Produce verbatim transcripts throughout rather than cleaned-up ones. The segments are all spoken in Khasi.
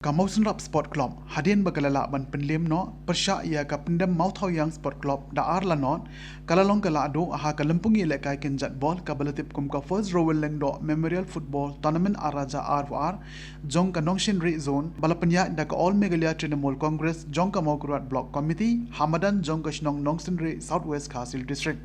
Ka Mawsynram Sport Club, hadien ba ka la lah ban pynliem noh pyrshah ïa ka Pyndem Mawthawiang Sport Club da ar la not, ka la long ka lahduh ha ka lympung ïalehkai kynjat bol kaba la tip kum ka First Rowell Lyngdoh Memorial Football Tournament ar hajar arphew ar jong ka Nongshynrieh Zone, ba la pynïaid da ka All Meghalaya Trinamool Congress jong ka Mawkyrwat Block Committee ha madan jong ka shnong Nongshynrieh, South West Khasi Hills District.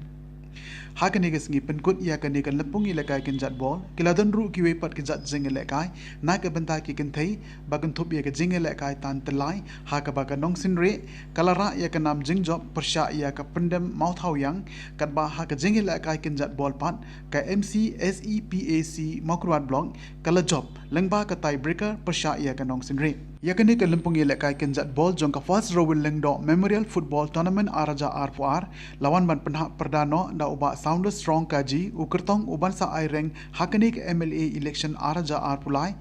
Ha kane ka sngi pynkut ïa kane ka lympung ïalehkai kynjat bol, ki la don ruh kiwei pat ki jait jingïalehkai na ka bynta ki kynthei ba kynthup ïa ka jingïalehkai tan tyllai, ha kaba ka Nongshynrieh ka la rah ïa ka nam jingjop pyrshah ïa ka Pyndem Mawthawiang, katba ha ka jingïalehkai kynjat bol pat, ka M C S E P A C Mawkyrwat Block ka la jop lyngba ka tie breaker pyrshah ïa ka Nongshynrieh. Ïa kane ka lympung ïalehkai kynjat bol jong ka First Rowell Lyngdoh Memorial Football Tournament ar hajar arphew ar la wan ban pynhap pyrda noh da u Bah Saunders Rongkaji, u kyrtong u ban sa aireng ha kane ka M L A election ar hajar arphew lai,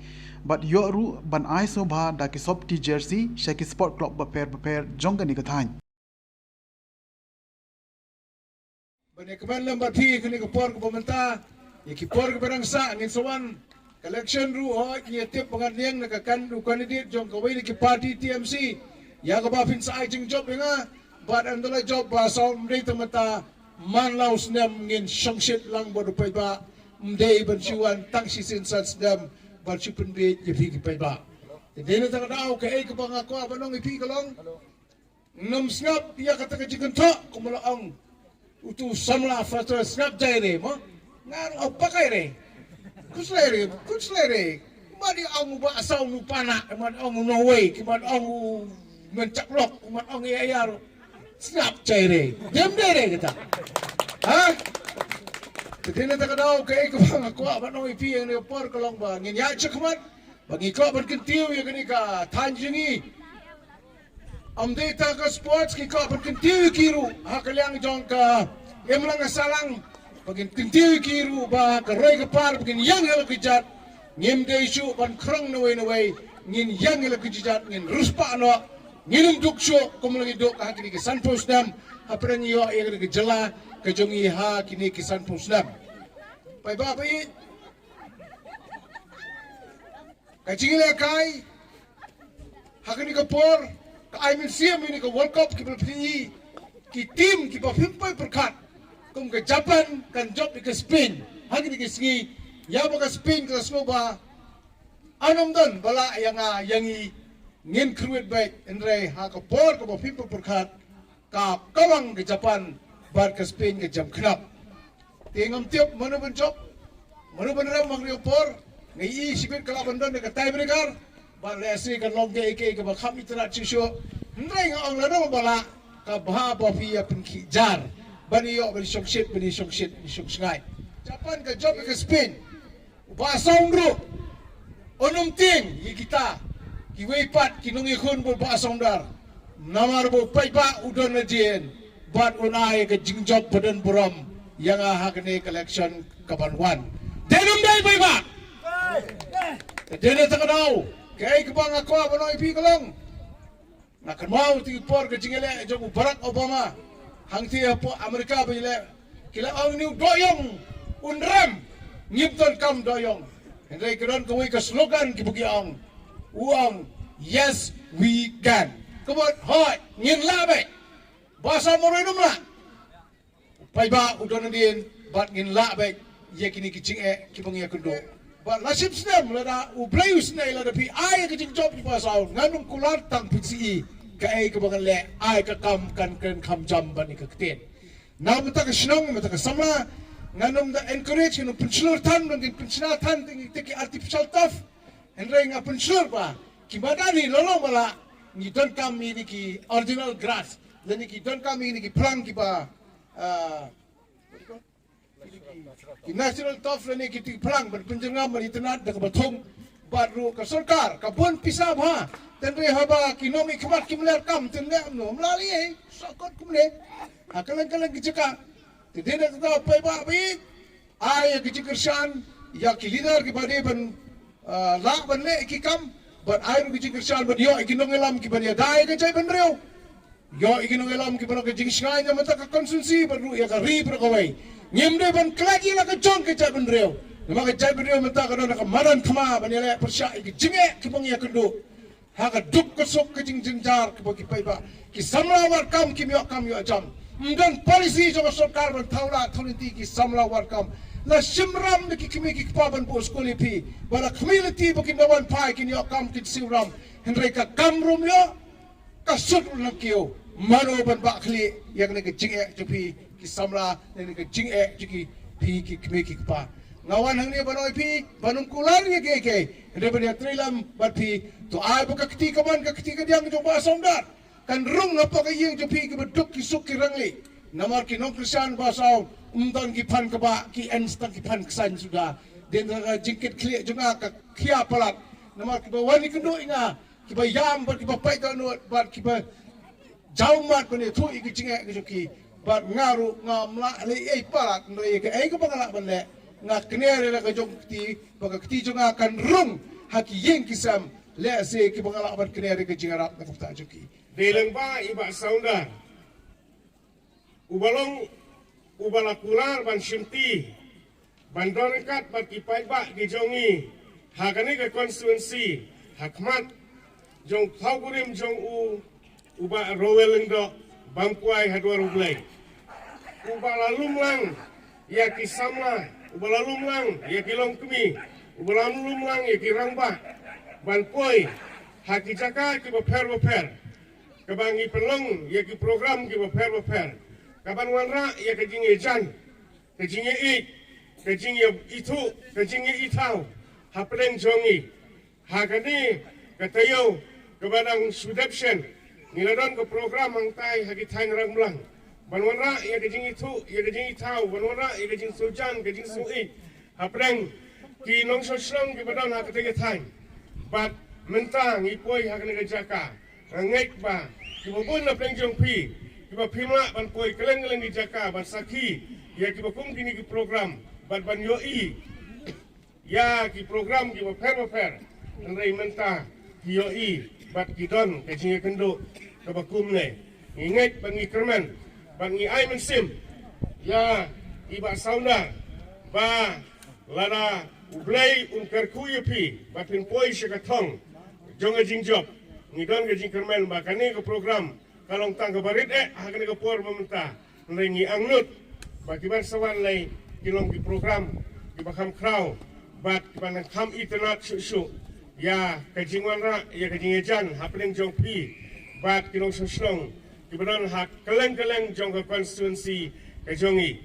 bad ïoh ruh ban ai sngewbha da ki sopti jersey sha ki sport club bapher bapher jong kane ka thaiñ. Ban ïa kmen lem bad phi kane ka por kaba mynta, ïa ki por kiba dang sah ngin sa wan. Ka election ruh, hooid, ngi ïa tip ba ngan ïeng na ka kan u candidate jong kawei na ki party T M C. Ïa kaba phin sa ai jingjop ïa nga, bad ynda la jop ba saw ym dei tang mynta, man la u snem ngin shongshit lang bad u paidbah, ym dei ban shu wan tang shisien san snem ban shu pynbieit ïa phi ki paidbah. Te dei na kata ka daw kaei kaba nga kwah ban ong ïa phi ka long, ngam sngap ïa kata ka jingkynthoh, kumba la ong utu u samla Faster, sngap jai re mo. Nga ruh ong pakai re. Khuslai re, khuslai re. Kumba dei ong u Bah Saw nu pana, kumba ong u Norway, kumba ong u Menchak Lok, kumba ong ïa ïa ruh. Sngap jai re. Dem dei re kata. Ha? Te dei na kata ka daw kaei kaba nga kwah ban ong ïa phi ïa kane ka por ka long ba ngin ïaid shakhmat, ba ngi kwah ban kyntiew ïa kane ka thaiñ jong ngi. Ym dei tang ka sports, ki kwah ban kyntiew ïa ki ruh ha ka liang jong ka imlang ka sahlang. Ba ngin kyntiew ïa ki ruh ba ka roi ka par ba ngin ïeng ïa la ka jait, ngim dei shuh ban khrong nawei nawei, ngin ïeng ïa la ka jait, ngin riewspah noh, ngin ym duk shuh kum la ngi duk ha kine ki sanphew snem, hapdeng ïoh ïa kane ka jylla ka jong ngi ha kine ki sanphew snem. Paidbah ba ïeit, ka jingïalehkai ha kane ka por ka ai mynsiem ïa kane ka World Cup, kiba la pynlong ki team kiba phim poi pyrkhat, kum ka Japan kan jop ïa ka Spain ha kane ka sngi. Ïa ba ka Spain ka la sngewbha, ym don ba lah ïa nga ïa ngi, ngin kyrwit beit, hynrei ha ka por kaba phim poi pyrkhat, ka kawang ka Japan bad ka Spain ka jem khnap. Te ngam tip mano ban jop, mano ban rem ha kane ka por. Nga ïohi shibit ka lah ban don da ka tiebreaker, bad lehse kan long kaei kaei kaba kham itynnad shuh shuh. Hynrei nga ong lada ba lah, ka bha ba phi ïa pynkhih jar ban ïoh ban shongshit, ban shongshit, ban shongshngaiñ. Japan ka jop ïa ka Spain. U Bah Saw ruh un ym tieng ïa kita kiwei pat ki nongïakhun bad u Bah Saw Dar. Namar ba u paidbah u don hadien bad un ai ka jingjop ba don burom ïa nga ha kane ka election kaban wan. Dei ne ym dei paidbah? Dei ne? Te ka daw kaei kaba nga kwah ban ong ïa phi ka long, nga kynmaw ïa ki por ka jingïaleh jong u Barack Obama hangtei hapoh America ba ïaleh, ki la ong ïa u Doh Ïong un rem, ngim donkam Doh Ïong. Hynrei ka don kawei ka slogan kiba ki ong, u ong, "Yes, we can." Ka mut, hooid, ngin lah beit. Bah Saw marwei ym lah. Paidbah u don hadien bad ngin lah beit ïa kine ki jingeh kiba ngi ïakynduh. Bad la shipsnem lada U Blei u sngewbha, lada phi ai ka jingjop ïa u Bah Saw, ngan ym kular tang phi shisha kaei kaba ngan leh, ai ka kam kan kren kham jam ban ïa ka ktien. Na bynta ka shnong, na bynta ka samla, ngan ym da encourage, ngan ym pynshlur than, ngan ym pynshna than te ki artificial turf. Hynrei nga pynshlur ba ki madan hi, la long ba lah, ngi donkam ïa kine ki original grass, lane ngi donkam ïa kine ki phlang kiba, ah, ki natural turf lane ki, ki phlang ban pynjyrngam, ban itynnad da kaba thung. Bad ruh ka sorkar ka bun pisa bha, hynrei haba ki nongmihkhmat kim leh kam, te leh kumno, ym lah lei, sokot kumne. Ha kylleng kylleng ki jaka. Te dei na kata, paidbah ba ïeit, ai ïa ka jingkyrshan ïa ki leader kiba dei ban, ah, lah ban leh ki kam, bad ai ruh ka jingkyrshan ban ïoh ïa ki nongïalam kiban ïada ïa ka jaitbynriew. Ïoh ïa ki nongïalam kiba long ka jingshngaiñ na bynta ka constituency bad ruh ïa ka ri baroh kawei. Ngim dei ban klet ïa la ka jong ka jaitbynriew. Namar ka jaitbynriew mynta ka don ka madan thma ban ïaleh pyrshah ïa ki jingeh kiba ngi ïakynduh. Ha ka duk ka suk ka jingjynjar kaba ki paidbah, ki samla wad kam kim ïoh kam ïoh jam. Ym don policy jong ka sorkar ban thaw lah thaw lynti ki samla wad kam. La shim ram da ki kmie ki kpa ban buh skul ïa phi. Ba la khmih lynti ba kin da wan phai kin ïoh kam kin siew ram. Hynrei ka kam ruh ym ïoh, ka sut ruh ym kiew. Mano ban bah khlieh ïa kane ka jingeh jong phi ki samla, ïa kane ka jingeh jong ki phi ki kmie ki kpa. Nga wan hangne ban ong ïa phi ban ym kular ïa kiei kiei, hynrei ban ïatreilang bad phi. To ai ba ka kti kamon ka kti kadiang jong Bah Saundar kan rung hapoh ka ïing jong phi kiba duk ki suk ki rangli. Namar ki nongkyrshan Bah Saundar ym don ki phan kaba, ki en tang ki phan ksain suda. Dei na ka jingkit khlieh jong nga ka khia palat. Namar kiba wan ïakynduh ïa nga, kiba ïam bad kiba peit dohnud bad kiba jaw mat ban ïathuh ïa ki jingeh ki jong ki. Bad nga ruh ngam lah leh ei palat, hynrei kaei kaba nga lah ban leh, nga kner ïa la ka jong ka kti, ba ka kti jong nga kan rung ha ki ïing ki sem, lehse kiba nga lah ban kner ïa ka jingïarap na ka bynta jong ki. Dei lyngba i Bah Saundar uba long uba la kular ban shimti ban don ryngkat bad ki paidbah ki jong ngi ha kane ka constituency, ha khmat jong u thaw kurim jong u, u Bah Rowell Lyngdoh, bam kwai ha dwar U Blei. Uba la lum lang ïa ki samla, uba la lum lang ïa ki longkmie, uba la lum lang ïa ki rangbah ban poi ha ki jaka kiba pher ba pher, kaba ngi pynlong ïa ki program kiba pher ba pher, kaban wanrah ïa ka jingïajan, ka jingïaieit, ka jingïaithuh, ka jingïaithaw hapdeng jong ngi. Ha kane ka taïew kaba dang shu dep shen, ngi la don ka program hangtai ha ki thaiñ Rangblang ban wanrah ïa ka jingïaithuh, ïa ka jingïaithaw, ban wanrah ïa ka jingsngewjan, ka jingsngewïeit hapdeng ki nongshong shnong kiba don ha katei ka thaiñ. Bad mynta ngi poi ha kane ka jaka, nga ngeit ba kiba bun na pdeng jong phi kiba phim lah ban poi kylleng kylleng ki jaka ban sakhi ïa kiba kum kine ki program bad ban ïohi ïa ki program kiba pher ba pher, hynrei mynta ki ïohi bad ki don ka jingïakynduh kaba kumne. Ngi ngeit bad ngi kyrmen bad ngi ai mynsiem ïa i Bah Saundar ba lada U Blei un kyrkhu ïa phi ba phin poi sha ka thong jong ka jingjop, ngi don ka jingkyrmen ba kane ka program ka long tang kaba rit eh ha kane ka por ba mynta. Hynrei ngi angnud ba kiban sa wan lei kin long ki program kiba kham khraw bad kiban kham itynnad shuh shuh ïa ka jingwanrah ïa ka jingïajan hapdeng jong phi bad ki nongshong shnong kiba don ha kylleng kylleng jong ka constituency ka jong ngi.